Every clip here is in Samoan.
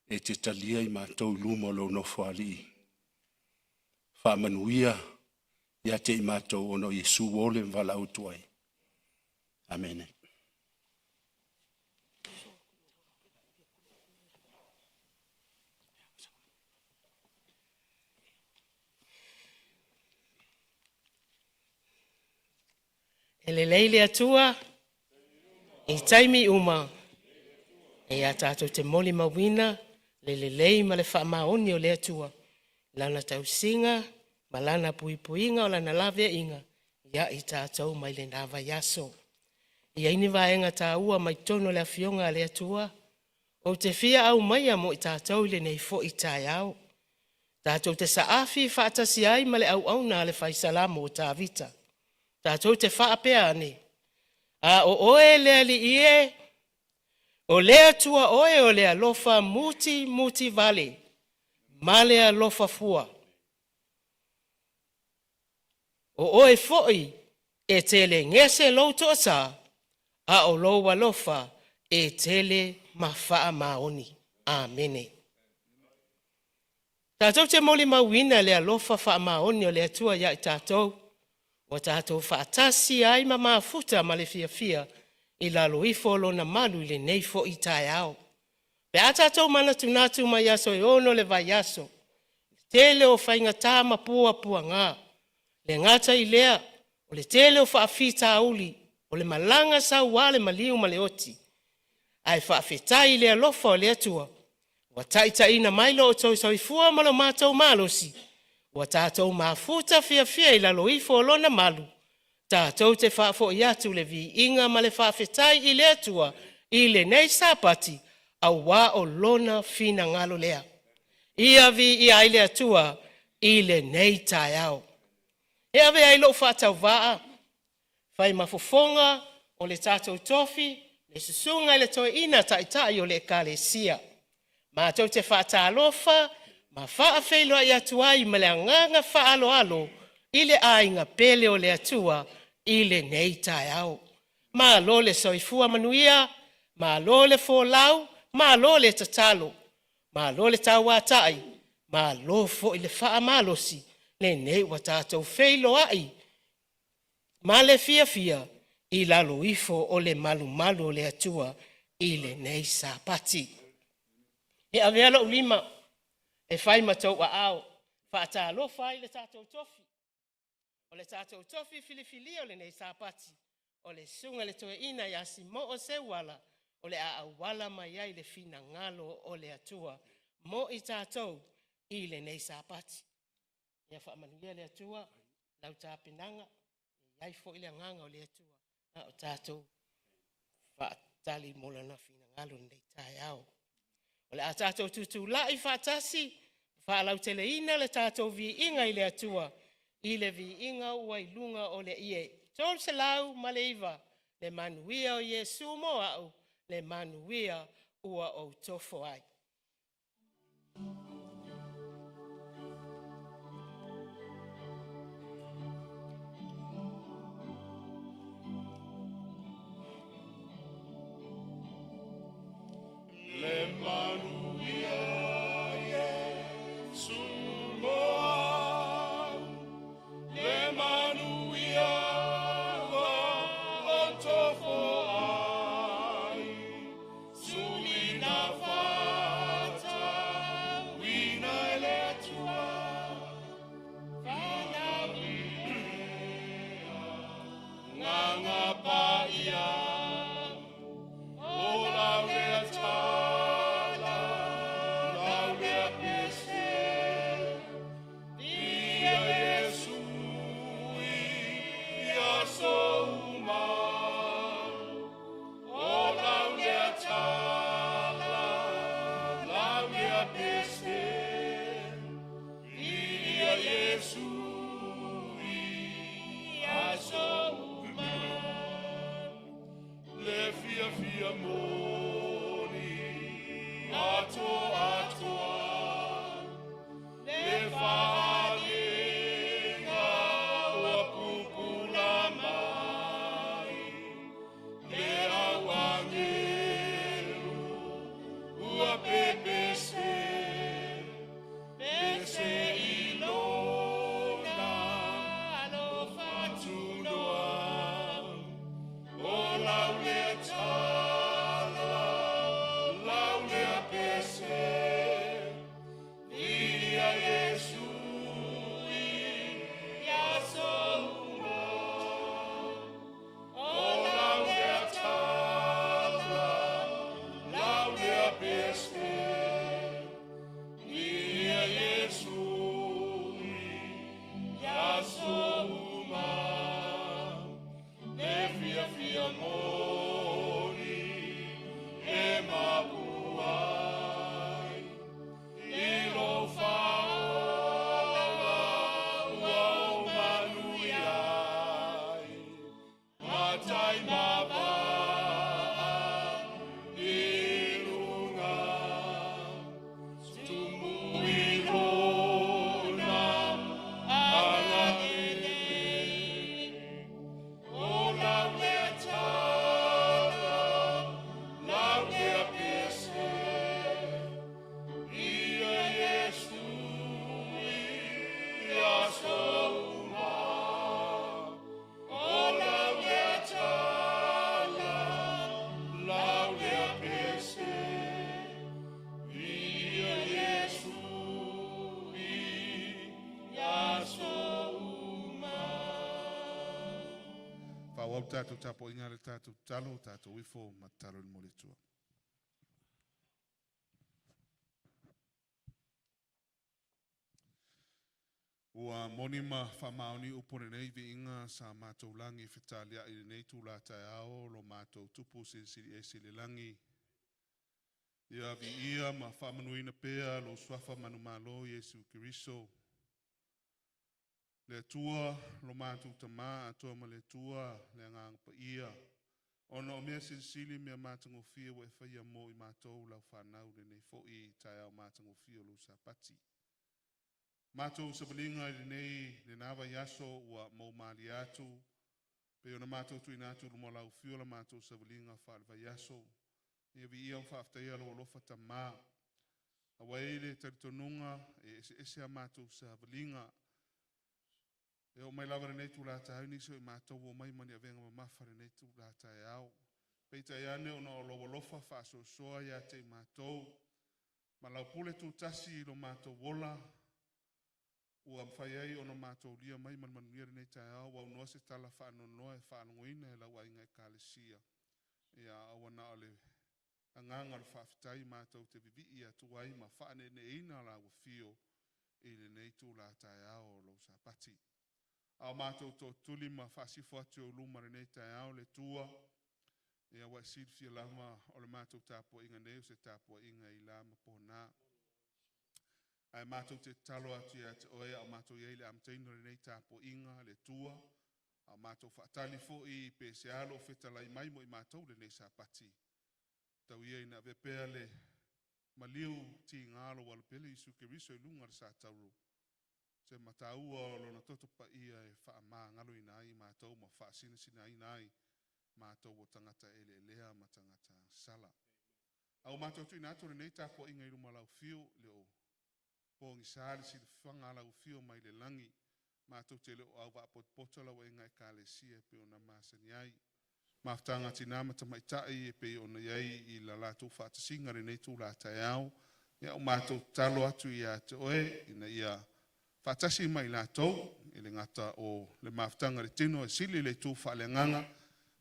E te talia i matou i luma o lou Nofoalii, faamanuia ia te i matou ona o Iesu ua ole ma valaau atu ai. Amene. E lelei le Atua i taimi uma. E a tatou te molimauina le lelei ma le faamaoni o le Atua i Lana tausiga ma Lana puipuiga o Lana laveaiga ia i tatou mai lena vaiaso. E i ai ni vaega taua mai totonu o le Afioga a le Atua ou te fia aumaia mo i tatou i lenei foi taeao. Tatou te saafi faatasi ai ma le auauna a le Fai Salamo o Tavita. Tatou te faapea ane, “A o oe le Alii e, o le Atua oe o le alofa mutimutivale ma le alofa fua. O oe foi e te gese lou toasa, a o lou alofa e tele ma faamaoni.” Amene. Tatou te molimauina le alofa faamaoni o le Atua ia i tatou, ua tatou faatasi ai ma mafuta ma le fiafia i lalo ifo o lona malu i lenei foi taeao. Pe a tatou manatunatu mai aso e 6 o le vaiaso, tele o faigata ma puapuaga, le gata i lea o le tele o faafitauli o le malaga sau a le maliu ma le oti, ae faafetai i le alofa o le Atua ua taitaiina mai lo outou soifua ma lo matou malosi, ua tatou mafuta fiafia i lalo ifo o lona malu. Tatou te faafoi atu le viiga ma le faafetai i le Atua i lenei Sapati, aua o lona finagalo lea. Ia viia ai le Atua i lenei taeao. E ave ai lou faatauvaa fai ma fofoga o le tatou tofi, le susuga i le toeaina taitai o le ekalesia. Matou te faatalofa ma faafeiloai atu ai ma le agaga faaaloalo i le aiga pele o le Atua i lenei taeao. Malo le soifua manuia, malo le folau, malo le tatalo, malo le tauatai, malo foi le faamalosi, lenei ua tatou feiloai ma le fiafia i lalo ifo o le malumalu o le Atua i lenei Sapati. E avea lou lima e fai ma tou aao, faatalofa ai le tatou tofi. O le tatou tofi filifilia o lenei Sapati, o le susuga i le toeaina ia Simo'o Seuala o le a auala mai ai le finagalo o le Atua mo i tatou i lenei Sapati. Ia faamanuia le Atua i lau tapenaga, e i ai foi le agaga o le Atua a o tatou faatali mo lona finagalo i lenei taeao. O le a tatou tutulai faatasi ma faalauteleina le tatou viiga i le Atua i le viiga ua i luga o le ie. 309, Le manuia o Iesu mo a'u, le manuia ua ou tofo ai. Le manuia o Iesu mo au, le manuia ua ou tofo ai, suli aso uma, le fiafia moni e mapu ai, i lou faaola ua ou manuia ai, matai ma vaa i luga, tumu i lona agalelei. O lau lea tala, lau lea pese, ia Iesu i aso uma. O lau lea tala, lau lea pese, ia Iesu i aso uma. Faaauau le tatou tapuaiga i le tatou tatalo, tatou ifo ma tatalo i luma o le Atua. Ua moni ma faamaoni upu o lenei viiga sa matou lagi fetaliai i lenei itula taeao, lo matou Tupu Silisili Ese i le lagi. Ia viia ma faamanuina pea lou suafa manumalo Iesu Keriso. Le Atua lo matou Tama atoa ma le Atua le Agaga Paia, ona o mea silisili mea matagofie ua e faia mo i matou lau fanau i lenei foi taeao matagofie o lou Sapati. Matou savaliga i lena vaiaso ua mou malie atu pei ona matou tuuina atu i luma o lau afio la matou savaliga faale-vaiaso. Ia viia ma faafetaia lou alofa Tama. Aua e i ai le talitonuga e eseese a matou savaliga. E oo mai lava i lenei itula taeao, e nisi o i matou ua omai ma ni avega mamafa i lenei itula taeao. Peitai ane ona o lou alofa faasoasoa ia te i matou ma lau pule tutasi i lo matou ola ua mafai ai ona matou aulia mai ma le manuia lenei taeao, ua aunoa se tala faanoanoa e faalogoina e lau aiga Ekalesia. Ia ae ua na o le agaga o le faafetai matou te vivii atu ai ma faaneeneeina lau afio i lenei itula taeao o lou Sapati. A o matou tootuli ma faasifo atu i ou luma i lenei taeao le Atua, ia ua e silafia lava o le matou tapuaiga nei o se tapuaiga i la ma pona. Ae matou te tatalo atu ia te oe a o matou i ai i le amataina o lenei tapuaiga le Atua, a o matou faatali foi pe se a lou fetalai mai mo i matou i lenei Sapati, tau ia ina avea pea le maliu tiga o lou Alopele Iesu Keriso i luga o le sa tauro, se mataua o lona toto paia e faamagaloina ai i matou ma faasinasinaina ai matou o tagata eleelea ma tagata sala. A ua matou tuuina atu lenei tapuaiga i luma o lau afio, e le o pogisa le silafaga a lau afio mai le lagi. Matou te le o auvaa potopoto lau aiga Ekalesia e pei ona masani ai. Mafutaga a tina ma tamaitai e pei ona i ai i la latou faatasiga i lenei itula taeao, ia ua matou tatalo atu ia te oe ina ia faatasi ma i latou, e le gata o le mafutaga i le tino e sili le itu faaleagaga,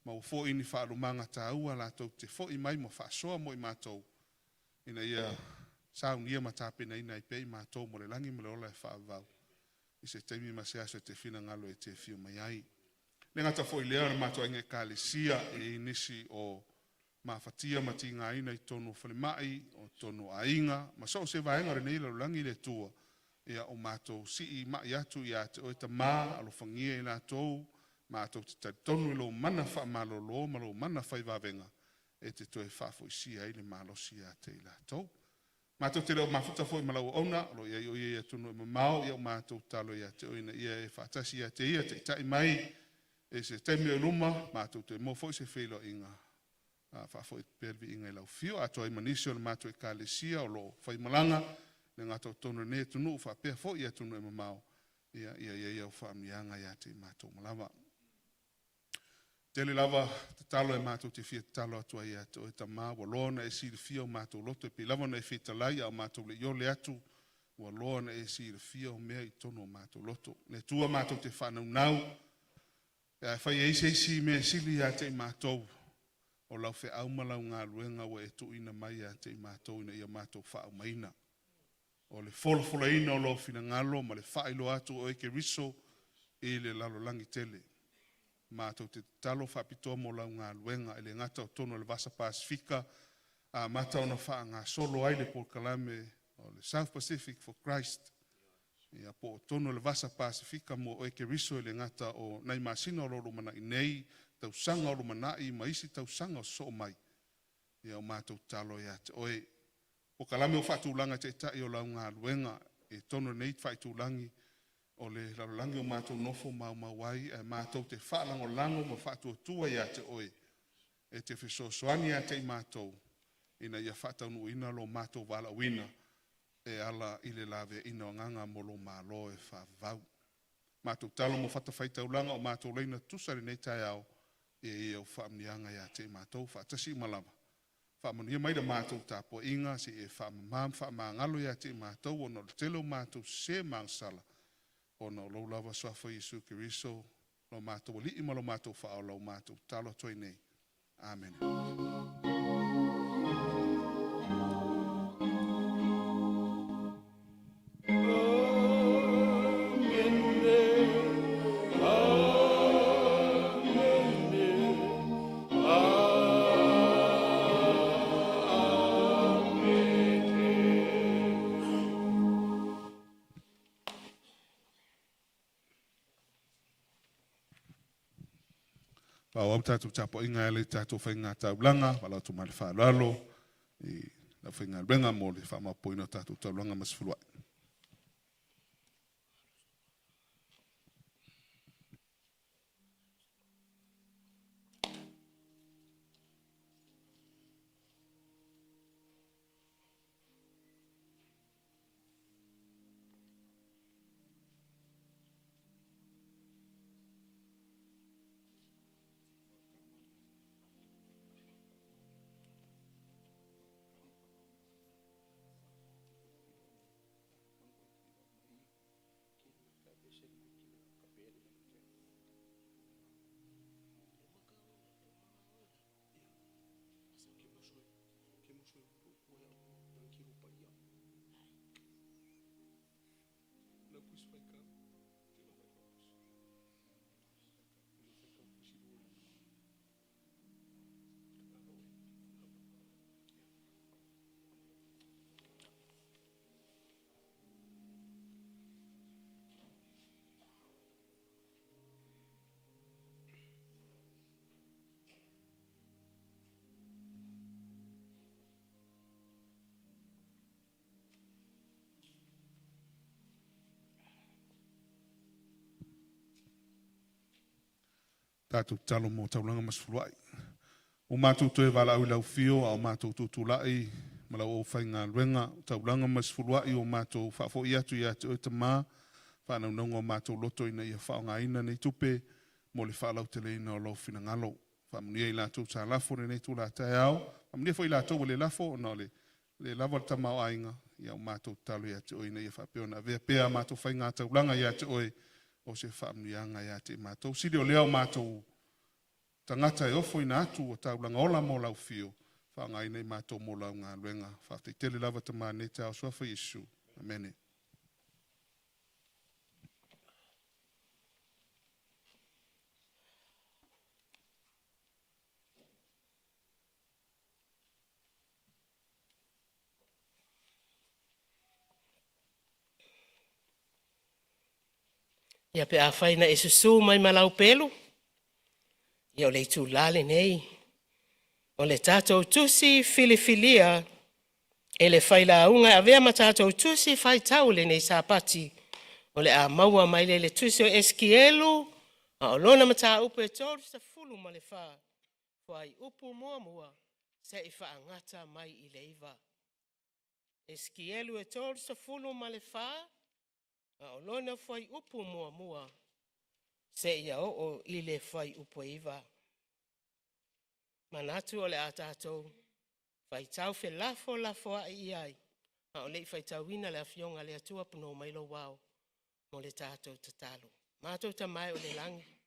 maua foi ni faalumaga taua latou te foi mai ma faasoa mo i matou ina ia saunia ma tapenaina ai pea i matou mo le lagi ma le ola e faavavau i se taimi ma se aso e te finagalo e te afio mai ai. E le gata foi i lea o le matou aiga Ekalesia e i ai nisi o mafatia ma tigaina i totonu o falemai, o totonu o aiga, ma so o se vaega o lenei lalolagi le Atua, ia o matou sii mai atu ia te oe Tama, alofagia i latou, matou te talitonu i lou mana faamalolo ma lou mana fai vavega e te toe faafoisia ai le malosi ia te i latou. Matou te le o mafuta foi ma lau auauna o lo o i ai o ia i atunuu e mamao, ia ua matou tatalo ia te oe ina ia e faatasi ia te ia, taitai mai i se taimi o i luma, matou toe maua foi se feiloaiga, faafoi atu pea le viiga i lau afio, atoa ai ma nisi o le matou Ekalesia o lo o faimalaga, e le gata o totonu o lenei atunuu faapea foi i atunuu e mamao, ia ia i ai au faamanuiaga ia te i matou uma lava. Tele lava tatalo e matou te fia tatalo atu ai ia te oe Tama, ua loa ona e silafia o matou loto e pei lava ona e fetalai a o matou le i ole atu, ua loa ona e silafia o mea i totonu o matou loto. Le Atua matou te faanaunau, pe afai e i ai se isi mea e sili ia te i matou, o lau feau ma lau galuega ua e tuuina mai ia te i matou ina ia matou faaumaina. O le folafolaina o lou finagalo ma le faailoa atu o oe Keriso i le lalolagi tele. Matou te tatalo faapitoa mo lau galuega e le gata o totonu o le Vasa Pasefika, amata ona faagasolo ai le polokalame o le South Pacific for Christ. Ia po o totonu o le Vasa Pasefika mo Oe Keriso e le gata o nai masina o lo o lumanai nei, tausaga o lumanai ma isi tausaga o sosoo mai. Ia o matou tatalo ia te oe. Polokalame ua faatulaga e Taitai o lau galuega i totonu o lenei faaitulagi o le lalolagi o matou nofo maumau ai, ae matou te faalagolago ma faatuatua ia te oe e te fesoasoani ia te i matou ina ia faataunuuina lo matou valaauina e ala i le laveaiina o agaga mo lou Malo e faavavau. Matou tatalo mo fatafaitaulaga o matou laina tutusa i lenei taeao, ia i ai au faamanuiaga ia te i matou faatasi uma lava. Faamanuia mai le matou tapuaiga, se i e faamama ma faamagalo ia te i matou ona o le tele o matou sese ma agasala, ona o lou lava suafa Iesu Keriso lo matou Alii ma lo matou Faaola ua matou tatalo atu ai nei. Amene. Faaauau le tatou tapuaiga e ala i le tatou faigataulaga. Valaau atu ma le faaaloalo i le aufaigaluega mo le faamaopoopoina o tatou taulaga masefuluai. Tatou tatalo mo taulaga masefuluai. Ua matou toe valaau i lau afio a o matou tutulai ma lau aufaigaluega, taulaga masefuluai ua matou faafoi atu ia te oe Tama, faanaunauga o matou loto ina ia faaaogaina nei tupe mo le faalauteleina o lou finagalo. Faamanuia i latou sa lafo i lenei itula taeao, faamanuia foi i latou ua le lafo ona o le le lava o le tamaoaiga. Ia ua matou tatalo ia te oe ina ia faapea ona avea pea a matou faigataulaga ia te oe o se faamanuiaga ia te i matou. Sili o lea o matou tagata e ofoina atu ua taulaga ola mo lau afio, faaaogaina i matou mo lau galuega. Faafetai tele lava Tama i lenei taeao, suafa Iesu. Amene. Ia pe afai na e susu mai ma lau pelu, ia o le itula lenei o le tatou tusi filifilia e le failauga e avea ma tatou tusi faitau i lenei Sapati, o le a maua mai le tusi o Esikielu a o lona mataupu e 34, fuaiupu 1 seia faagata mai i le 9. Esikielu e 34 a o lona fuaiupu 1 seia oo i le fuaiupu e 9. Manatu o le a tatou faitau felafolafoai i ai, a o le i faitauina le Afioga a le Atua, pono mai lou ao mo le tatou tatalo. Matou Tama e o i le lagi,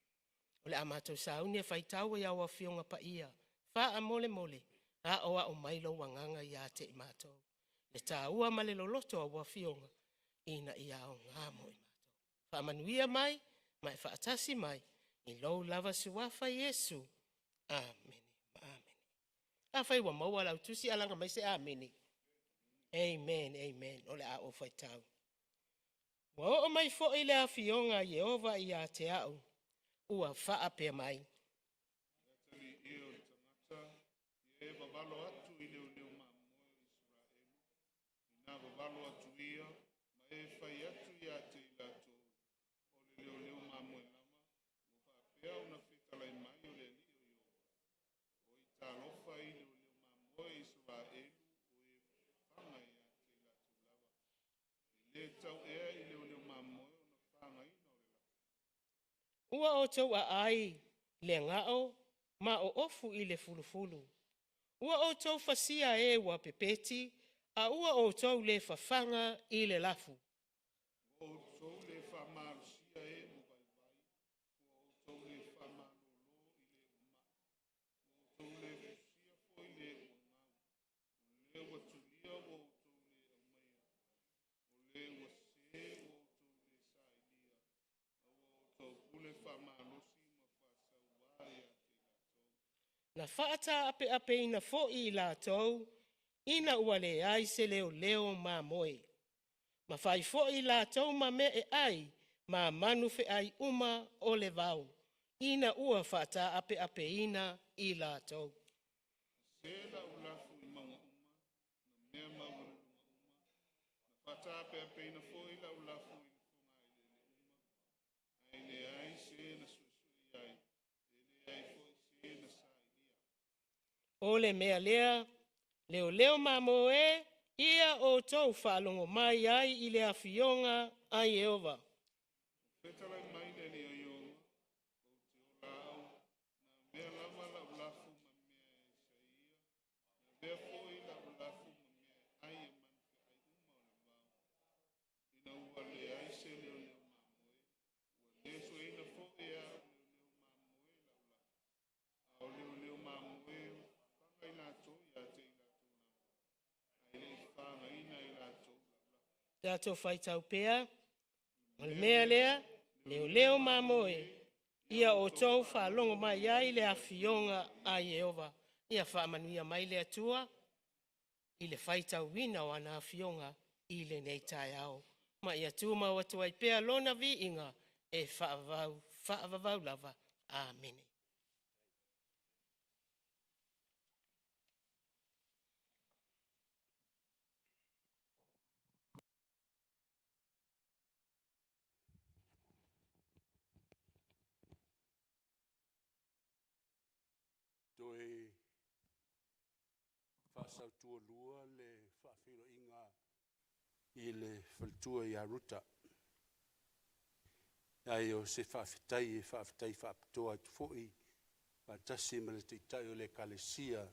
o le a matou sauni e faitau i au Afioga Paia, faamolemole aoao mai lou Agaga ia te i matou, le taua ma le loloto o au Afioga ina ia aoga mo i matou. Faamanuia mai ma e faatasi mai i lou lava suafa Iesu. Amene ma amene. Afai ua maua lau tusi, alaga mai se amene. Amen, amen. O le a ou faitau. Ua oo mai foi le afioga a Ieova ia te au, ua faapea mai. E atalii e o le tagata, ia e vavalo atu i leoleo mamoe o Isaraelu, ina vavalo atu ia, ma e fai atu ia te i latou, O le leoleo mamoe lava, ua faapea ona fetalai mai o le Alii o Ieova, Oi talofa i leoleo mamoe o Isaraelu o e fafaga ia te i latou lava! E le tatau ea i leoleo mamoe ona fafagaina o le lafu? Ua outou aai le gao ma oofu i le fulufulu. Ua outou fasia e ua pepeti, a ua outou le fafaga i le lafu. Ua outou le faamalosia e ua vaivai, ua outou le faamalōlō i le ua mai, ua outou le fusia foi le ua gau. O le ua tulia ua outou le aumaia, o le ua sesē ua outou le sailia, a ua outou pule faamalosi ma faasauā ia te i latou. Na faataapeapeina foi i latou ina ua leai se leoleo mamoe. Ma fai foi i latou ma mea e ai ma manu feai uma o le vao, ina ua faataapeapeina i latou. Na se lau lafu i mauga uma, ma mea maualuluga uma, na faataapeapeina foi lau lafu i fogaeleele uma, ae leai se na suesue i ai, e leai foi se na sailia. O le mea lea, leoleo mamoe e, ia outou faalogo mai ai i le afioga a Ieova. Ua fetalai mai le Alii o Ieova, Ou te ola au, na avea lava lau lafu ma mea e saia, na avea foi lau lafu ma mea e ai e manu feai uma o le vao, ina ua leai se leoleo mamoe, ua le sueina foi e au leoleo mamoe lau lafu, a o leoleo mamoe fafaga i latou ia te i latou lava, ae le i fafagaina e i latou lau lafu. Tatou faitau pea, o le mea lea, leoleo mamoe, ia outou faalogo mai ai le afioga a Ieova. Ia faamanuia mai le Atua i le faitauina o ana afioga i lenei taeao, ma ia tumau atu ai pea lona viiga e faavavau, faavavau lava. Amene. Toe faasautualua le faafeiloaiga i le faletua ia Ruta. Ae o se faafetai e faafetai faapitoa atu foi faatasi ma le Taitai o le Ekalesia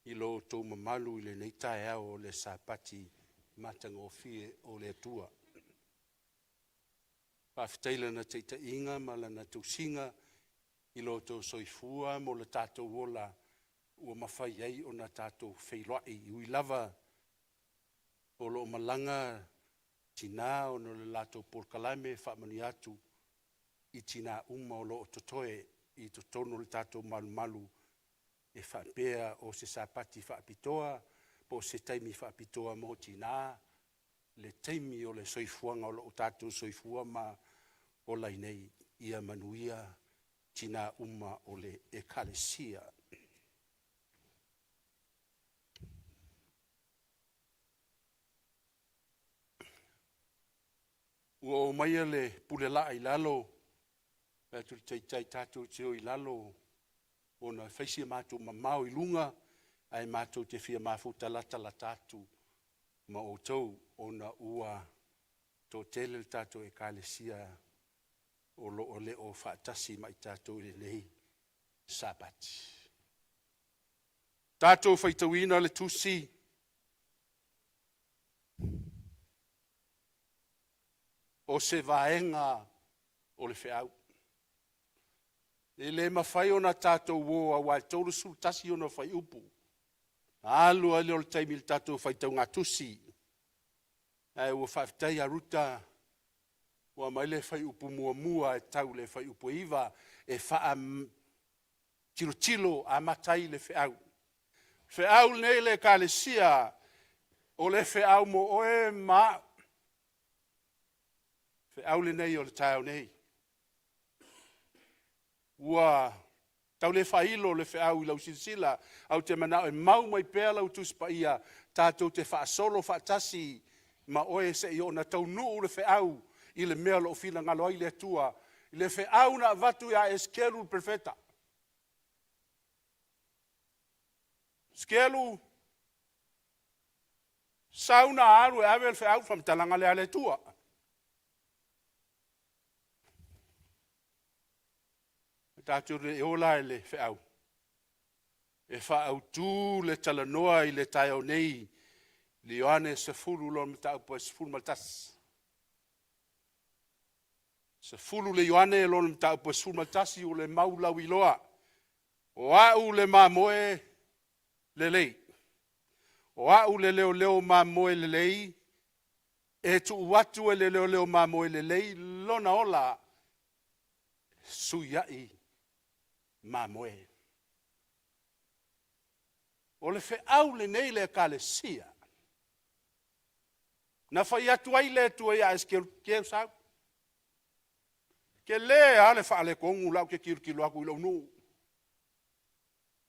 i lo outou mamalu i lenei taeao o le Sapati matagofie o le Atua. Faafetai i Lana taitaiga ma Lana tausiga i lo outou soifua ma lo tatou ola ua mafai ai ona tatou feiloai. E ui lava o lo o malaga tina ona o le latou polokalame, e faamanuia atu i tina uma o lo o totoe i totonu o le tatou malumalu e faapea o se Sapati faapitoa po o se taimi faapitoa mo tina le taimi o le soifuaga o lo o tatou soifua ma ola ai nei. Ia manuia tina uma o le Ekalesia. Ua oo maia le pulelaa i lalo, fai atu le taitai tatou te o i lalo ona e fai si matou mamao i luga, ae matou te fia mafuta latalata atu ma outou ona ua toatele le tatou Ekalesia o lo o le o faatasi ma i tatou i lenei Sapati. Tatou faitauina le tusi o se vaega o le feau. E le mafai ona tatou o aua e 31 ona fuaiupu, ona alu ai lea o le taimi i le tatou faitaugatusi. Ae ua faafetai ia Ruta Ua aumai le fuaiupu muamua e tau i le fuaiupu e 9 e faa tilotilo amata ai le feau. Feau lenei le Ekalesia, o le feau mo oe ma au. Feau lenei o le taeao nei. Ua tau le faailo le feau i lau silasila, ae ou te manao e mau mai pea lau Tusi Paia tatou te faasolo faatasi ma oe seia oo ina taunuu le feau i le mea o lo o finagalo ai le Atua, i le feau na avatu ia Esekielu le perofeta. Esekielu, sau na alu e ave le feau, le faamatalaga lea a le Atua. Tatou le i oo la i le feau, e faaautu le talanoa i le taeao nei i le Ioane 10 lona mataupu e 11. 10 le Ioane lona mataupu e 11, ua le mau lauiloa. O au le mamoe lelei. O au le leoleo mamoe lelei, e tuu atu e le leoleo mamoe lelei lona ola e sui ai mamoe. O le feau lenei le Ekalesia, na fai atu ai le Atua ia Esekielu, Keu sau, tele lava le faaletonu la e ou te tilotilo atu i lou nuu.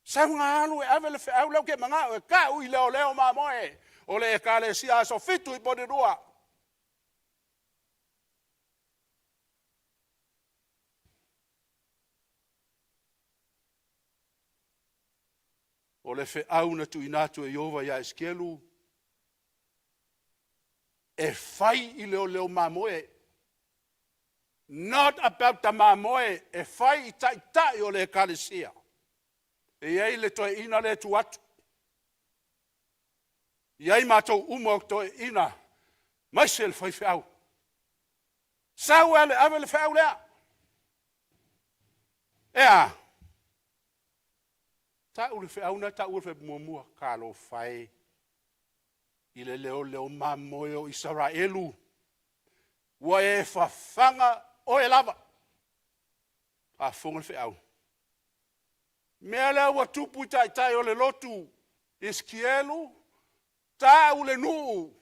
Sau ina alu e ave le feau lea ou te manao e tau i leoleo mamoe o le Ekalesia Aso Fitu i Polenua. O le feau na tuuina atu e Ieova ia Esekielu, e fai i leoleo mamoe, not about the mamoe, e fai i taitai o le Ekalesia. E i ai le toeaina lea e tu atu, e i ai matou uma o toeaiina, aemaise le faifeau. Sau e alu e ave le feau lea. E a? Tau le feau lena e taua i le fuaiupu muamua. Talofa e i le leoleo mamoe o Isaraelu, ua e fafaga oe lava. Faafofoga le feau. O le mea lea ua tupu i taitai o le lotu, Esekielu, tau le nuu,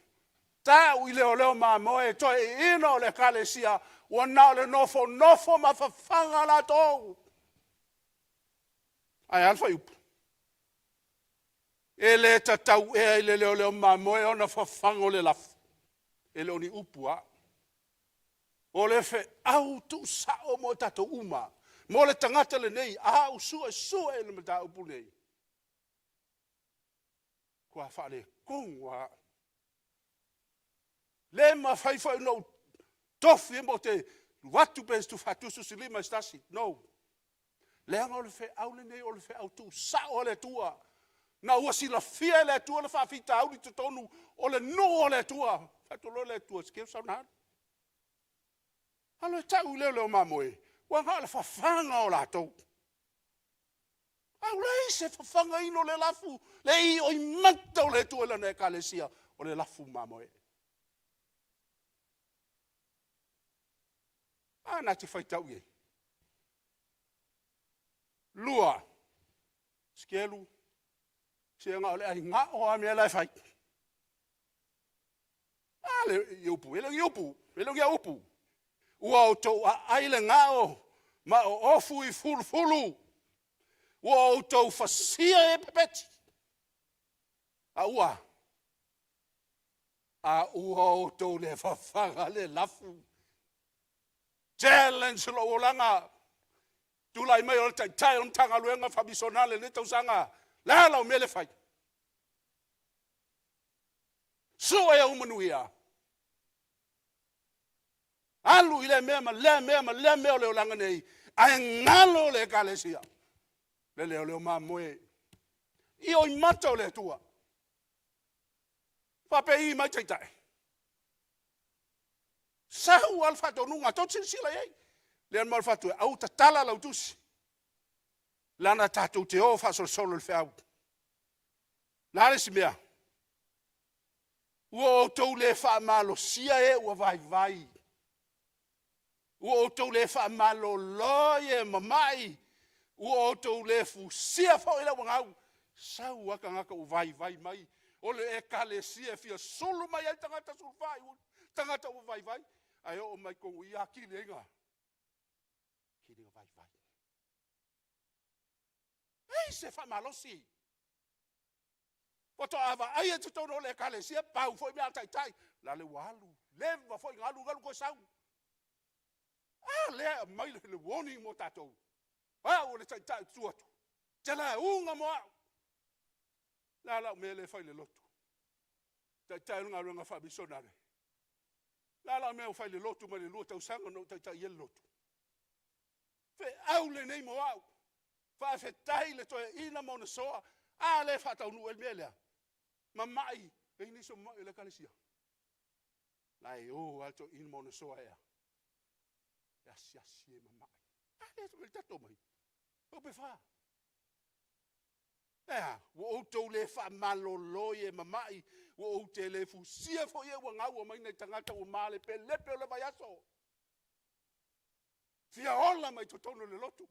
tau i leoleo mamoe, toeaiina o le ekalesia, ua na o le nofonofo ma fafaga latou. Ae a le fuaiupu? E le tatau ea i le leoleo mamoe ona fafaga le lafu? E le o ni upu a au. O le feau tuusao mo i tatou uma, mo le tagata lenei, a ou suesue i le mataupu lenei, matua faaletonu lava au. Le mafai foi ona ou tofi pe ou te alu atu pe faatusi se lima i se tasi, no. Leaga o le feau lenei o le feau tuusao a le Atua. Na ua silafia e le Atua le faafitauli i totonu o le nuu o le Atua. Fai atu loa le Atua, se sau ina alu. Alu e tau i leoleo mamoe, ua na o le fafaga o latou. Ae ua leai se fafagaina o le lafu, le ioimata o le Atua i lana ekalesia, o le lafu mamoe. A na te faitau i ai. 2, Esekielu, se na o le ai gao lava mea la e fai. A le upu, e le o ni upu, e le o ni au upu. Ua outou aai le gao ma oofu i fulufulu, ua outou fasia e pepeti, a ua outou le fafaga le lafu. Challenge lou olaga, tulai mai o le taitai o le Matagaluega Faa-Misionare i lenei tausaga, le a lau mea lea e fai? Sue ou manuia. Alu i lea mea ma lea mea ma lea mea o le olaga nei, ae galo le ekalesia. Le leoleo mamoe. Ioimata o le Atua. Faapei mai taitai. Sau lava le faatonuga, tou te silasila i ai. Lea na fai atu ai, aua tatala lau tusi, leaga tatou te o faasolosolo i le feau. O le a le isi mea? Ua outou le faamalosia e ua vaivai. Ua outou le faamalolo i e mama'i, ua outou le fusia foi le uagau. Sau lava tagata ua vaivai mai, o le ekalesia e fia sulu mai ai tagata sulufai, tagata ua vaivai, ae oo mai i totonu i i, atili ai ona vaivai. E leai se faamalosi. Faatoa vaaia i totonu o le ekalesia, pau foi mea a taitai, la le ua alu, leva foi ona alu, alu toe sau. A lea e aumai le warning mo tatou. O au o le taitai ou te tu atu, ou te lauga mo au. O le a lau mea lea e fai i le lotu? Taitai o le galuega faamisionare. O le a lau mea ua fai i le lotu mai le 2 tausaga na ou taitai ai le lotu? Feau lenei mo au. Faafetai i le toeaina ma ona soa. A lea e faataunuu ai le mea lea? Mamai, e i ai nisi o mamai o le ekalesia. La e o lava le toeaina ma ona soa e a? E asiasi e mamai. A lea e tatou te omai? Tupe fa. Ae a? Ua outou le faamalolo i e mamai, ua ou te le fusia foi e ua gau, omai nai tagata ua malepelepe o le vaiaso, fia ola mai totonu o le lotu.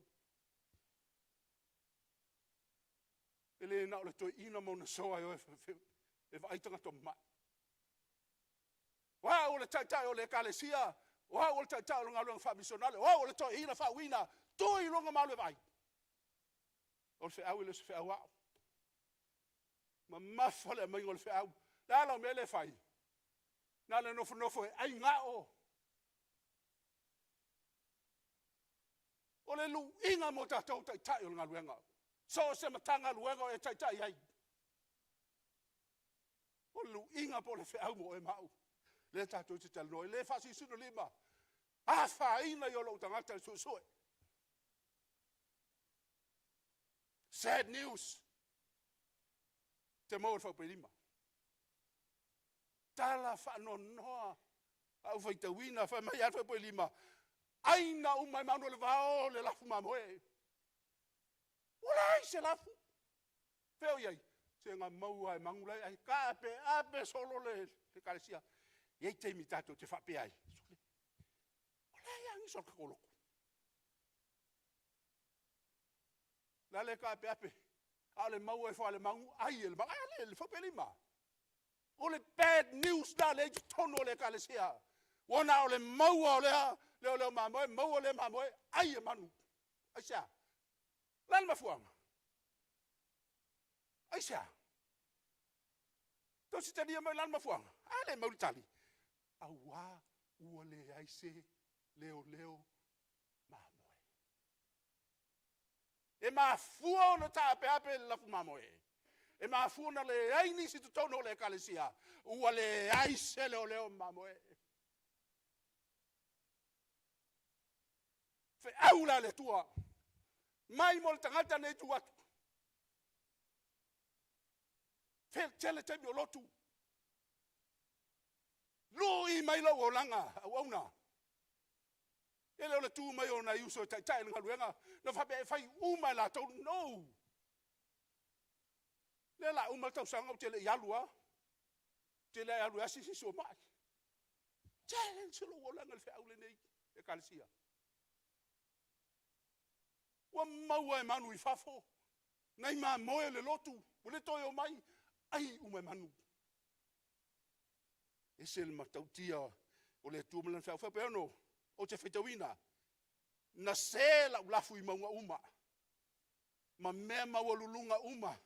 E le na o le toeaina ma ona soa e o e vaai tagata mamai. O au o le taitai o le ekalesia, o au o le taitai o le galuega faamisionare, o au o le toeaina faauuina, tu i luga ma alu e vaai. O le feau e le o se feau a au. Mamafa le aumaiga o le feau. O le a lau mea lea e fai? Na o le nofonofo e ai gao. O le luiga mo tatou o taitai o le galuega, so o se Matagaluega o e taitai ai. O le luiga po o le feau mo oe ma au, lea tatou te talanoa ai, e le faasinosino lima, afaina ai o lou tagata i le suesue. Sad news, te maua i le faapailima. Tala faanoanoa a ou faitauina, fai mai lava le faapailima, ai na uma e manu o le vao le lafu mamoe. Ua leai se lafu. Fea o i ai? Se na maua lava e manu la e ai, taapeape solo le ekalesia. E i ai taimi tatou te faapea ai, sole, ua leai lava nisi o le tatou lotu. La le taapeape, a o le maua ifo lava e le manu, ai e le manu. A lea le faapailima. O le bad news lena o lea e i totonu o le ekalesia. Ua na o le maua o lea leoleo mamoe, maua lea mamoe, ai e manu. Aisea? O le a le mafuaaga? Aisea? Tou te mai o le a le mafuaaga? A lea e mau le tali. Auā ua leai se leoleo mamoe. E mafua ona taapeape le lafu mamoe? E mafua ona leai nisi i totonu o le ekalesia? Ua leai se leoleo mamoe. Feau la a le Atua, mai mo le tagata lenei e tu atu. Tele taimi o lotu. Lui mai lou olaga auauna. E le o le tu mai o nai uso e taitai le galuega, na faapea e fai uma e latou. No! Lea la uma le tausaga ou te le i alu lava. Ou te le alu e asi se isi o mai. Challenge lou olaga i le feau lenei, ekalesia. Ua maua e manu i fafo, nai mamoe o le lotu, ua le toe omai, ai uma e manu. Ese le matautia o le Atua ma lana feau. Faapeano, ou te faitauina, na se lau lafu i mauga uma, ma mea maualuluga uma,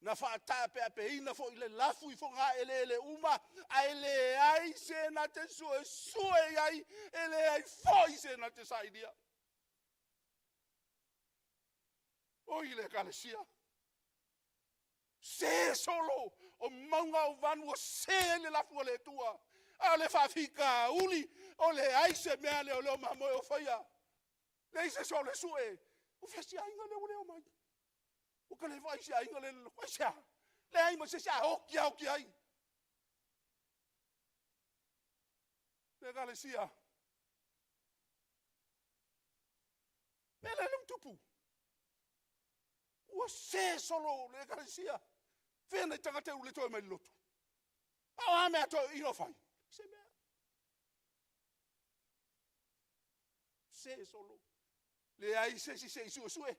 na faataapeapeina foi le lafu i fogaeleele uma, ae leai se na te suesue i ai, e leai foi se na te sailia. Oi le ekalesia, se solo o mauga o vanu ua se ai le lafu a le Atua. A o le faafitauli, o leai se mea a leoleo mamoe o faia, leai se isi o alu e sue. O fea si aiga lea ua le omai? Ua ta le vaai i se aiga lea aisea? Leai ma se isi, a oti lava oti ai. Le ekalesia, mea lea ua tupu. Ua se solo le ekalesia. Fea nai tagata ua le toe mai le lotu? A o a mea a toeaiina o fai? Se mea. se solo. Leai se isi se i suesue,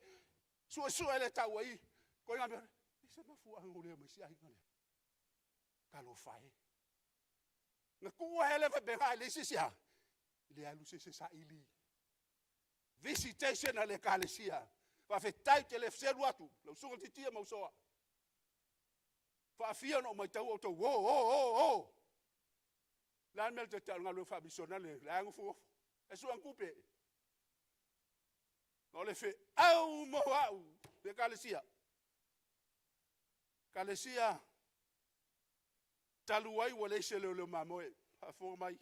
suesue le tau ai, ituaiga mea, e se mafuaaga ua le omai ai si aiga lea. Talofa e. Na tuu lava lea faapena e leai se isi e a, e le alu se isi e saili. Visitation a le Ekalesia. Faafetai ou te le selu atu lau Susuga Tiatia ma uso, faafia ona ou matauina outou o, o, o, o. O le a le mea o le o le galuega faamisionare, o la e nofonofo, ae sue atu tupe. O le feau mo au le Ekalesia, Ekalesia, talu ai ua leai se leoleo mamoe, faafofoga mai,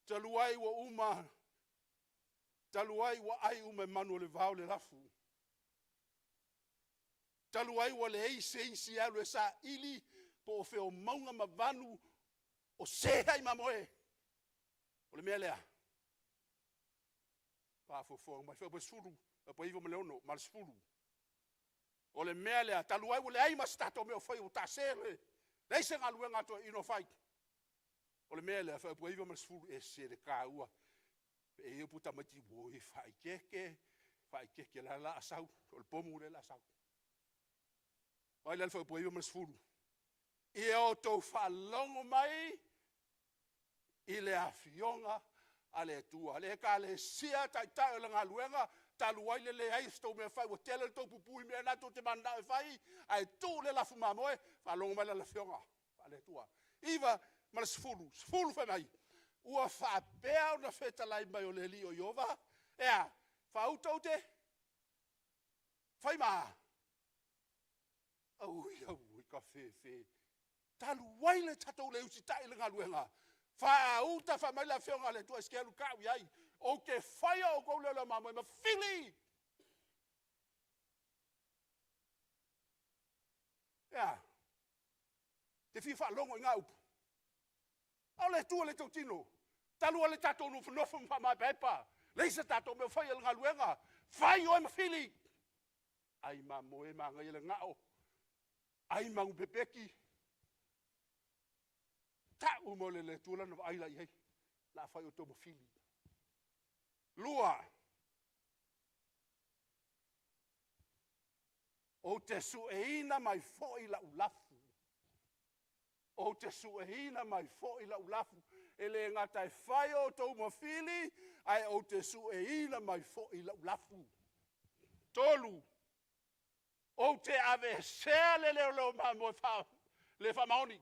talu ai ua uma, talu ai ua ai uma e manu o le vao le lafu, talu ai ua leai se isi e alu e saili po o fea o mauga ma vanu o se ai mamoe, o le mea lea, faafofoga mai, Fuaiupu 9 ma le 10. O le mea lea, talu ai ua leai ma se tatou mea o faia ua taase, leai se galuega a toeaiina o fai. O le mea lea, Fuaiupu 9 ma le 10, e ese le taua. E i ai upu a tamaiti, oi faaeteete, faaeteete o la o le a sau, o le pomu lea o le a sau. Vaai la i le fuaiupu 9 ma le 10. Ia outou faalogo mai i le Afioga a le Atua. Le Ekalesia a Taitai o le galuega, talu ai le leai o se tou mea e fai, ua tele le tou pupui i mea na tou te mananao e fai, ae tuu le lafu mamoe, faalogo mai la i le Afioga a le Atua. 9 ma le 10, 10 fai mai, ua faapea ona fetalai mai o le Alii o Ieova, e a? Faauta ute, fai ma a? Aui aui tafefe, talu ai le tatou le usitai i le galuega, faauta fai mai le Afioga a le Atua Esekelu, tau i ai, ou te faia outou leoleo mamoe ma fili. E a? E te fia faalogo i na upu? A o le Atua le tautino, talu ai le tatou nofonofo ma faamaepaepa, leai se tatou mea o faia i le galuega, fai oe ma fili, ai mamoe, manaia le gao, ai ma anu pepeti, tau mai e le Atua lana vaai la i ai, o le a fai outou ma fili. 2, ou te sueina mai foi lau lafu, ou te sueina mai foi lau lafu. E le gata e fai outou ma fili, ae ou te sueina mai foi lau lafu. 3, ou te aveesea le leoleo mamoe le faamaoni.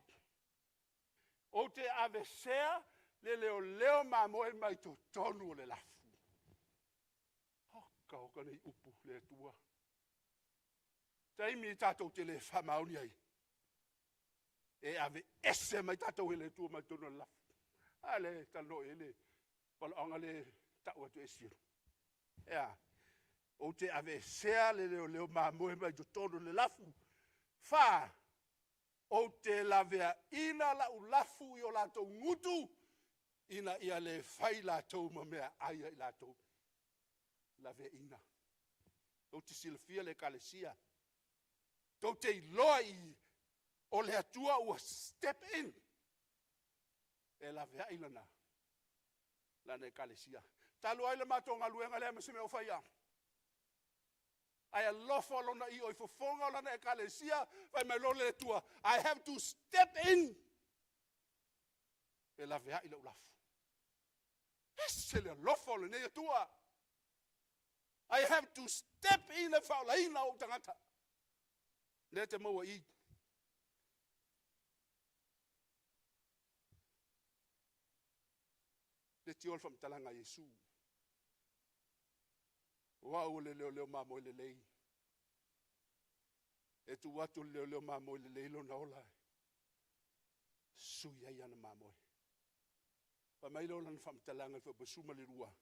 Ou te aveesea le leoleo mamoe mai totonu o le lafu. Oka oka nei upu le Atua. Taimi tatou te le faamaoni ai, e aveese mai tatou e le Atua mai totonu o le lafu. A lea e talanoa i ai le valaauga lea e tau atu e Esielu. E a? Ou te aveesea le leoleo mamoe mai totonu o le lafu. 4, ou te laveaina lau lafu i o latou gutu, ina ia le fai latou ma meaai a i latou. Laveaina. Tou te silafia le Ekalesia, tou te iloa i i, o le Atua ua step in e laveai lana Ekalesia. Talu ai le matou galuega e leai ma se mea o faia, ae alofa Lona io i fofoga o Lana Ekalesia, fai mai loa le Atua, I have to step in e laveai lau lafu. E ese le alofa o lenei Atua. I have to step in e faaolaina ou tagata. Lea e te maua i i. Leitioa le faamatalaga a Iesu. O au o le leoleo mamoe lelei. E tuu atu e le leoleo mamoe lelei lona ola e sui ai ana mamoe. Fai mai lea o lana faamatalaga i le fuaiupu 12,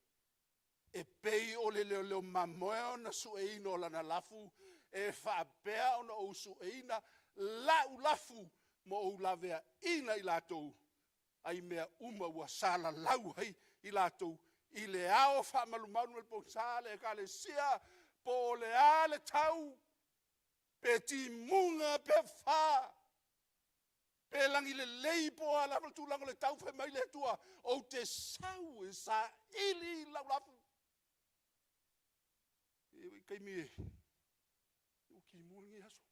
e pei o le leoleo mamoe ona sueina o lana lafu, e faapea ona ou sueina lau lafu ma ou laveaiina i latou ai mea uma ua salalau ai i latou i le ao faamalumalu ma le pogisa le Ekalesia, po o le a le tau, pe timuga pe fa. Pe lagi lelei po o a lava le tulaga o le tau, fai mai le Atua, ou te sau e saili i lau lafu. E i ai taimi e ua timuga lenei aso.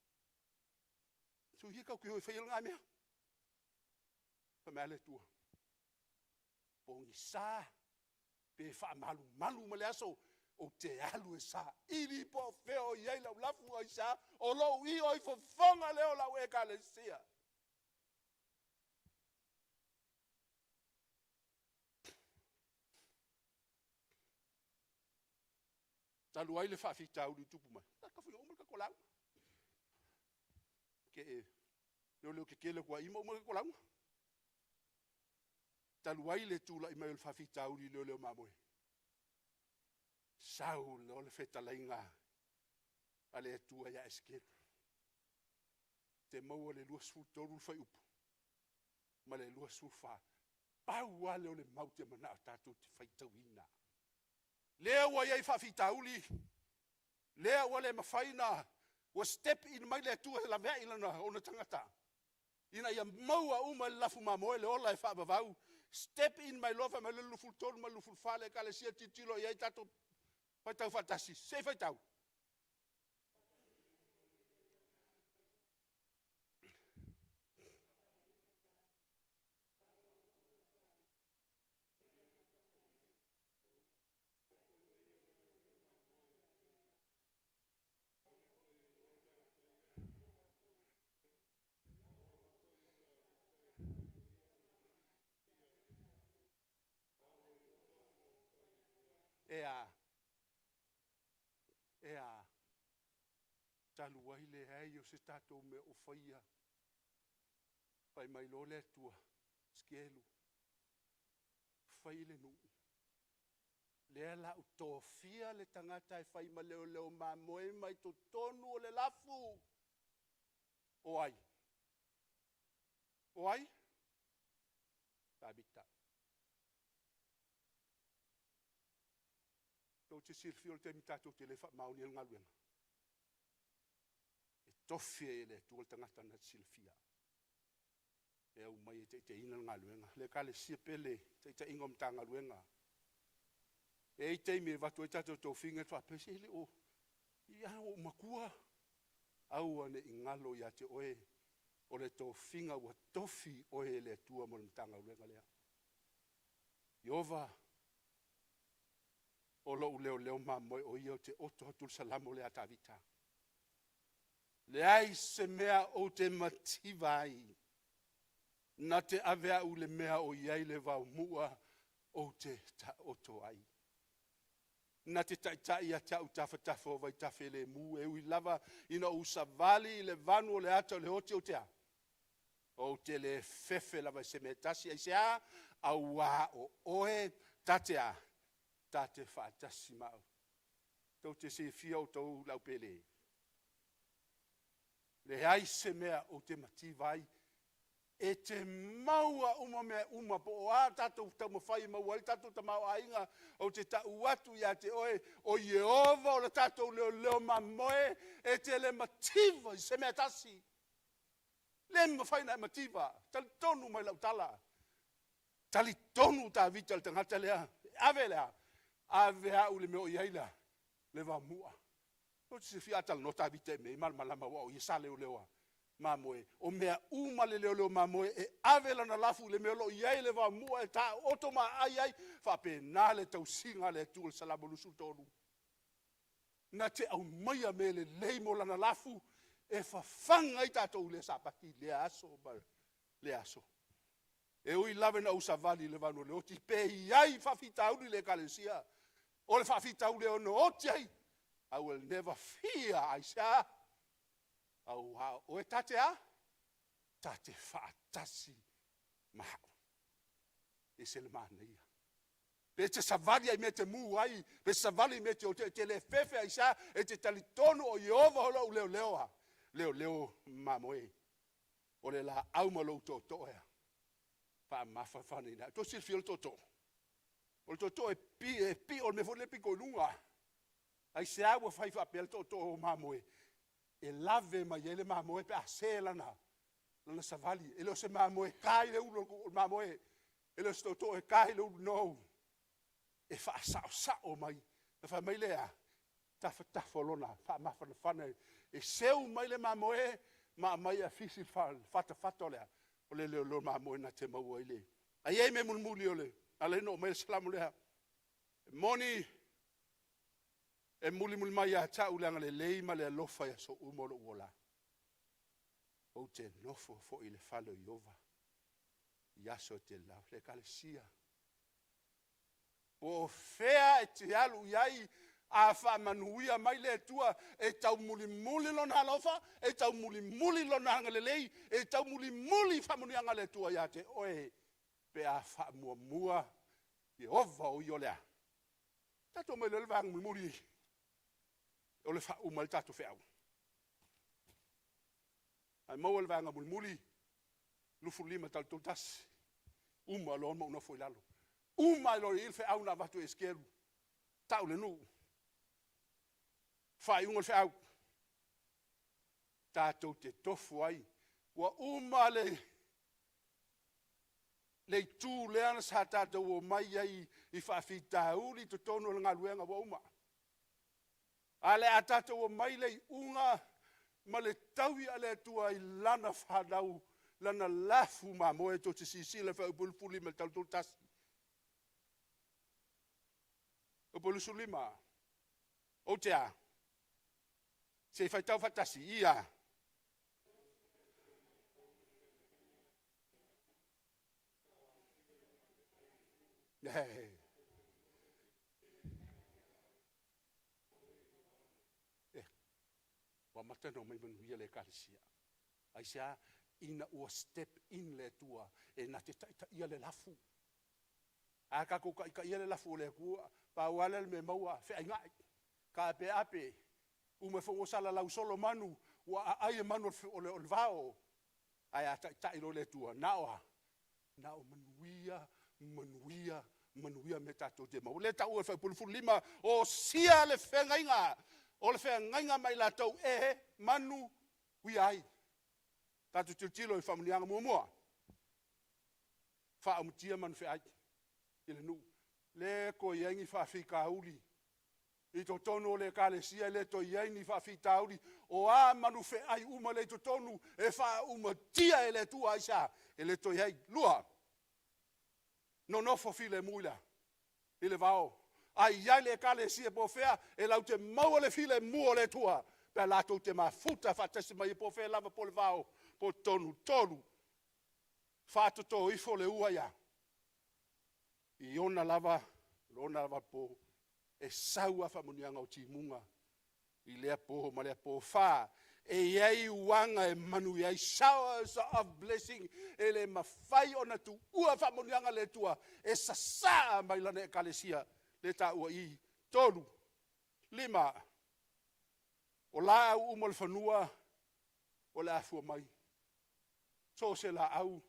Soia tatou te o e faia lena mea. Fai mai lava le Atua, pogisa pe faamalumalu mai le aso, ou te alu e saili po o fea o i ai lau lafu. Aisea? O lou ioe fofoga lea o lau Ekalesia. Talu ai le faafitauli na tupu mai, tatou uma le tatou lauga. Leoleo tetele atu lava i i ma uma le tatou lauga. Talu ai le tulai mai o le faafitauli i leoleo mamoe, sau loa le fetalaiga a le Atua ia Esekielu, e te maua i le 23 le fuaiupu ma le 24. Pau lava lea o le mau ou te manao tatou te faitauina. Lea ua i ai faafitauli, lea ua le mafai ona, ua step in mai le Atua e laveai ona tagata ina ia maua uma e le lafu mamoe le ola e faavavau. Step in mai loa fai mai le 23 ma le 24 le Ekalesia tilotilo i ai tatou faitau faatasi, se i faitau. E a? E a? Talu ai le leai o se tatou mea o faia, fai mai loa le Atua, Esekielu, fai le nuu, lea o le a ou tofia le tagata e fai ma leoleo mamoe mai totonu o le lafu. O ai? O ai? Tavita. Tou te silafia o le taimi tatou te le faamaoni ai i le galuega, e tofi ai e le Atua le tagata na te silafia e aumai e taitaiina le galuega. Le Ekalesia pele, taitaiga o Matagaluega, e i ai taimi e avatu ai tatou tofiga faapea, se e le o… ia a ua ou matua. Aua ne i galo ia te oe, o le tofiga ua tofi oe e le Atua mo le Matagaluega lea. Ieova, o lou leoleo mamoe o ia ou te oto atu le Salamo lea a Tavita. Leai se mea ou te mativa ai, na te ave au i le mea o i ai le vaomua ou te taoto ai. Na te taitai ia te au i tafatafa o vaitafe lemu, e ui lava ina ou savali i le vanu o le ata o le oti, ou te a? Ou te le fefe lava i se mea e tasi. Aisea? Aua o oe ta te a? Ta te faatasi ma au. Tou te silafia outou le au Pele? Leai se mea ou te mativa ai. E te maua uma mea uma, po o a tatou taumafai e maua ai le tatou tamaoaiga, ou te tau atu ia te oe, o Ieova o le tatou leoleo mamoe, e te le mativa i se mea e tasi. Le mafai ona e mativa, talitonu mai lau tala. Talitonu Tavita i le tagata lea, ave le a? Ave au i le mea o i ai le le vaomua. Ou te silafia a talanoa Tavita i mea ia e malamalama aua o ia sa leoleo mamoe. O mea uma le leoleo mamoe e ave lana lafu i le mea o lo o i ai le vaomua e taooto ma aai ai, faapena le tausiga a le Atua i le Salamo 23. Na te aumaia mea lelei mo lana lafu e fafaga ai tatou i lea Sapati, lea aso ma lea aso. E ui lava ina ou savali i le vanu o le oti, pe i ai faafitauli i le Ekalesia, o le faafitauli e ono oti ai, I will never fear. Aisea? Aua o oe ta te a? Ta te faatasi ma au. E ese le manaia. Pe te savali lava i mea e te mu ai, pe savali i mea e te oti ai, e te le fefe aisea? E te talitonu o Ieova o lou leoleo, leoleo mamoe. O le laau ma lou tootoo e a? Faamafanafanaina ai. Tou te silafia le tootoo? O le tootoo e pio, o le mea foi lea e pito i luga. Aisea ua fai faapea le tootoo o mamoe? E lave mai ai le mamoe pe a se lana Lana savali, e le o se mamoe ka i le ulu o le mamoe, e le o se tootoo e ka i le ulu, no. E faasaosao mai. Na fai mai lea, tafatafa o lona faamafanafana e seu mai le mamoe ma aumai e afisi le fatafata o le a? O le leoleo mamoe na te maua ai le… Ae i ai mea mulimuli e ala ai ona oo mai le Salamo lea. E moni, e mulimuli mai ia te au le agalelei ma le alofa i aso uma o lou ola, ou te nofo foi i le fale o Ieova i aso e tele lava. Le Ekalesia, po o fea e te alu i ai, a faamanuia mai le Atua, e taumulimuli Lona alofa, e taumulimuli Lona agalelei, e taumulimuli faamanuiaga a le Atua ia te oe pe a faamuamua Ieova o ia o le a? Tatou omai loa i le vaega mulimuli o le faauma ai le tatou feau. A e maua le vaega mulimuli, 25 e tau i le 31, uma loa ma ou nofo i lalo. Uma ai loa i i le feau na avatu e Esekielu, tau i le nuu, faaiuga o le feau, tatou te tofo ai. Ua uma le itu lea sa tatou omai ai i faafitauli i totonu o le galuega ua uma. Ae o le a tatou omai i le iuga ma le taui a le Atua i lana fanau, lana lafu mamoe. Tou te silasila i le fuaiupu 25 e tau i le 31. Fuaiupu 25, ou te a? Se i faitau faatasi. I a? Ua amata ona omai manuia le Ekalesia. Aisea? Ina ua step in le Atua e na te taitaia le lafu. A tatou taitaia le lafu e le Atua, pau lava lea o le mea e maua, feainai, taapeape, uma ifo ua salalau solo manu, ua aai e manu o le vao. Ae a taitai loa le Atua, na o a? Na o manuia, manuia, manuia mea tatou te maua. O lea e taua i le fuaiupu 25, osia le feagaiga, o le feagaiga ma i latou e manuia ai. Tatou tilotilo i faamanuiaga. Muamua, faaumatia manu feai i le nuu, le toe i ai ni faafitauli i totonu o le ekalesia, e le toe i ai ni faafitauli. O a manu feai uma lea e i totonu, e faaumatia e le Atua. Aisea? E le toe i ai. Lua, nonofo filemu i le a? I le vao. A i ai le ekalesia po o fea, e latou te maua le filemu o le Atua pe a latou te mafuta faatasi mai po o fea lava, po o le vao po o totonu. Tolu, faatoto ifo le ua i a? I ona lava po, e sau lava faamanuiaga o timuga i lea po ma lea po. Fa, e i ai uaga e manuia ai, showers of blessing, e le mafai ona tuua faamanuiaga a le Atua e sasaa mai lana ekalesia, lea e taua i i. 3, 5, o laau uma o le fanua o le a afua mai. So o se laau,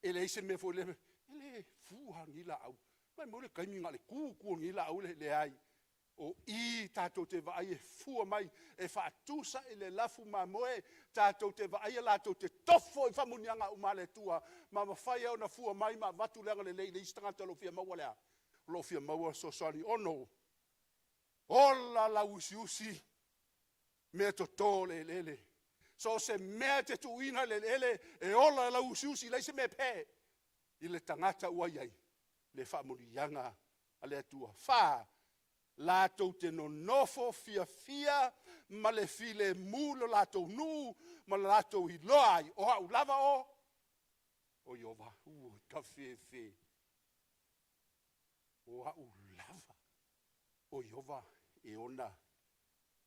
e leai se mea foi lele, e le fua lava lenei laau. Maumau le taimi na o le tu tu o lenei laau e leai. O i tatou te vaai e fua mai, e faatusa i le lafu mamoe, tatou te vaaia latou te tofo i faamanuiaga uma a le Atua ma mafai ai ona fua mai ma avatu le agalelei i le isi tagata o lo o fia maua le a? O lo o fia maua le fesoasoani. 6, ola lauusiusi meatoto o le eleele. So o se mea e te tuuina i le eleele, e ola lauusiusi, e leai se mea e pe i le tagata ua i ai le faamanuiaga a le Atua. 4, latou te nonofo fiafia ma le filemu i lo latou nuu ma le latou iloa ai, o au lava o Ieova. Ui, tafefe, o au lava o Ieova e ona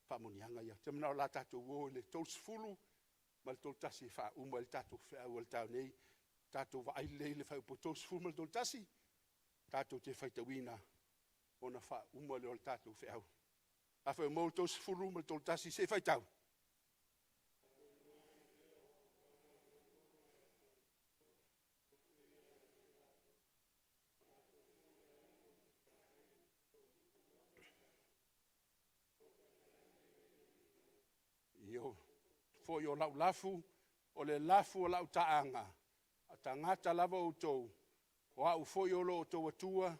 faamanuiaga ia. Ou te manao o le a tatou o i le 30 ma le 31 e faauma ai le tatou feau o le taeao nei. Tatou vaai lelei i le fuaiupu 30 ma le 31, tatou te faitauina ona faauma lea o le tatou feau. Afai ua maua le 30 ma le 31, se i faitau. Foi o lau lafu O le lafu o lau taaga, a tagata lava outou, o au foi o lo outou Atua,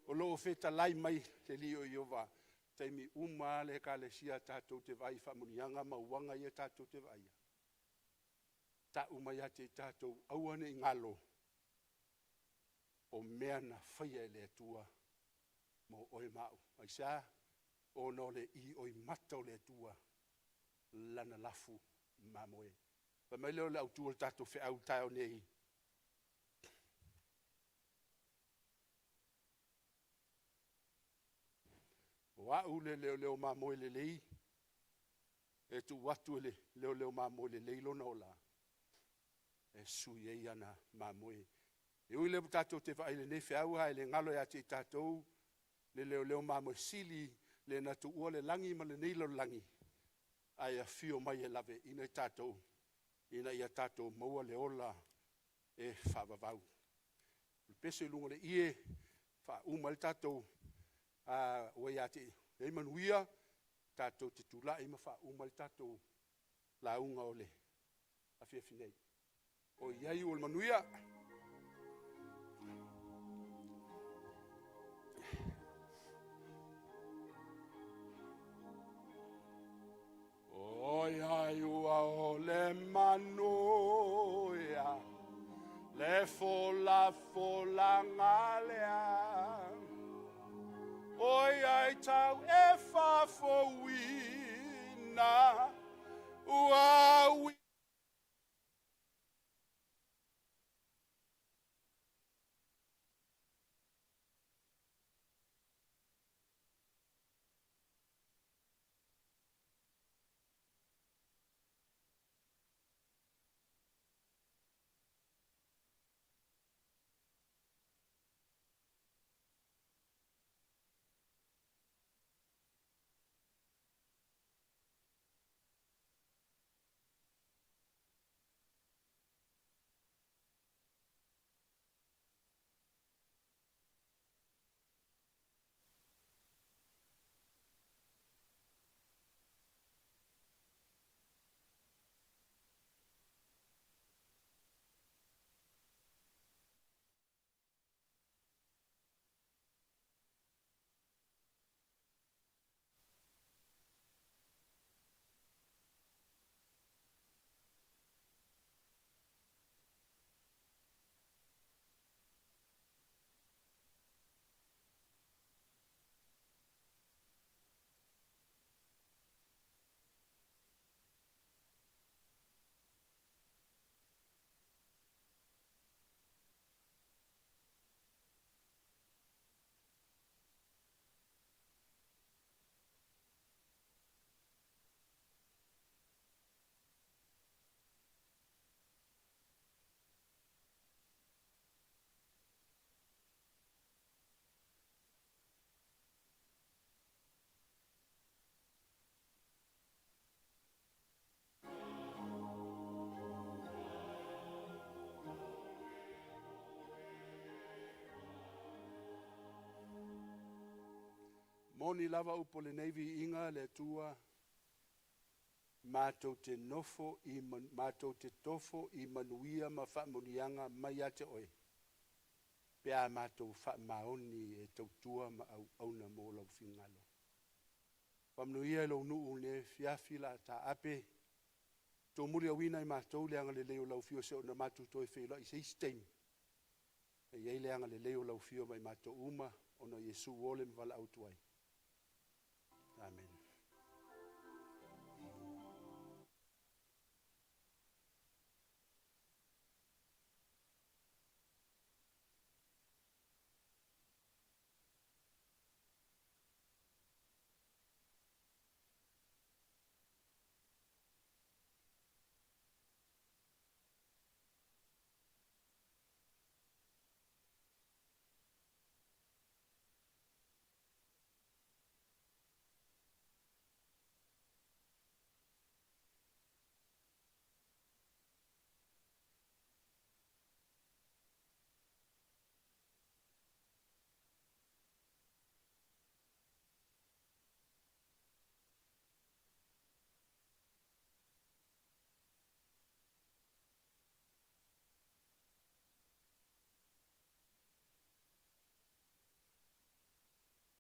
o lo o fetalai mai le Alii o Ieova. Taimi uma lava le ekalesia tatou te vaai i faamanuiaga ma uaga ia tatou te vaaia, tau mai ia te i tatou, aua ne i galo o mea na faia e le Atua mo oe ma au. Aisea? Ona o le ioimata o le Atua lana lafu mamoe. Fai mai lea o le autu o le tatou feau i le taeao nei, o au le leoleo mamoe lelei, e tuu atu e le leoleo mamoe lelei lona ola e sui ai ana mamoe. E ui lea ua tatou te vaai i lenei feau ae le galo ia te i tatou le leoleo mamoe sili le na tuua le lagi ma lenei lalolagi, ae afio mai e laveaiina i tatou ina ia tatou maua le ola e faavavau. O le pese i luga o le ie e faauma ai le tatou ua ia te i manuia, tatou te tulai ma faauma ai le tatou lauga o le afiafi nei. O i ai ua manuia. Oi ai ua o le manuia, le folafolaga lea. Oi ai tau e faafouina, ua ui. Moni lava upu o lenei viiga le Atua, matou te nofo i matou te tofo i manuia ma faamanuiaga mai ia te oe, pe a matou faamaoni e tautua ma auauna mo lou finagalo. Faamanuia i lou nuu i lenei afiafi o le a taape, outou muliauina i matou le agalelei o lau Afio seia matou toe feiloai i se isi taimi. E i ai le agalelei o lau Afio ma i matou uma, ona o Iesu ua ole ma valaau atu ai. Amene.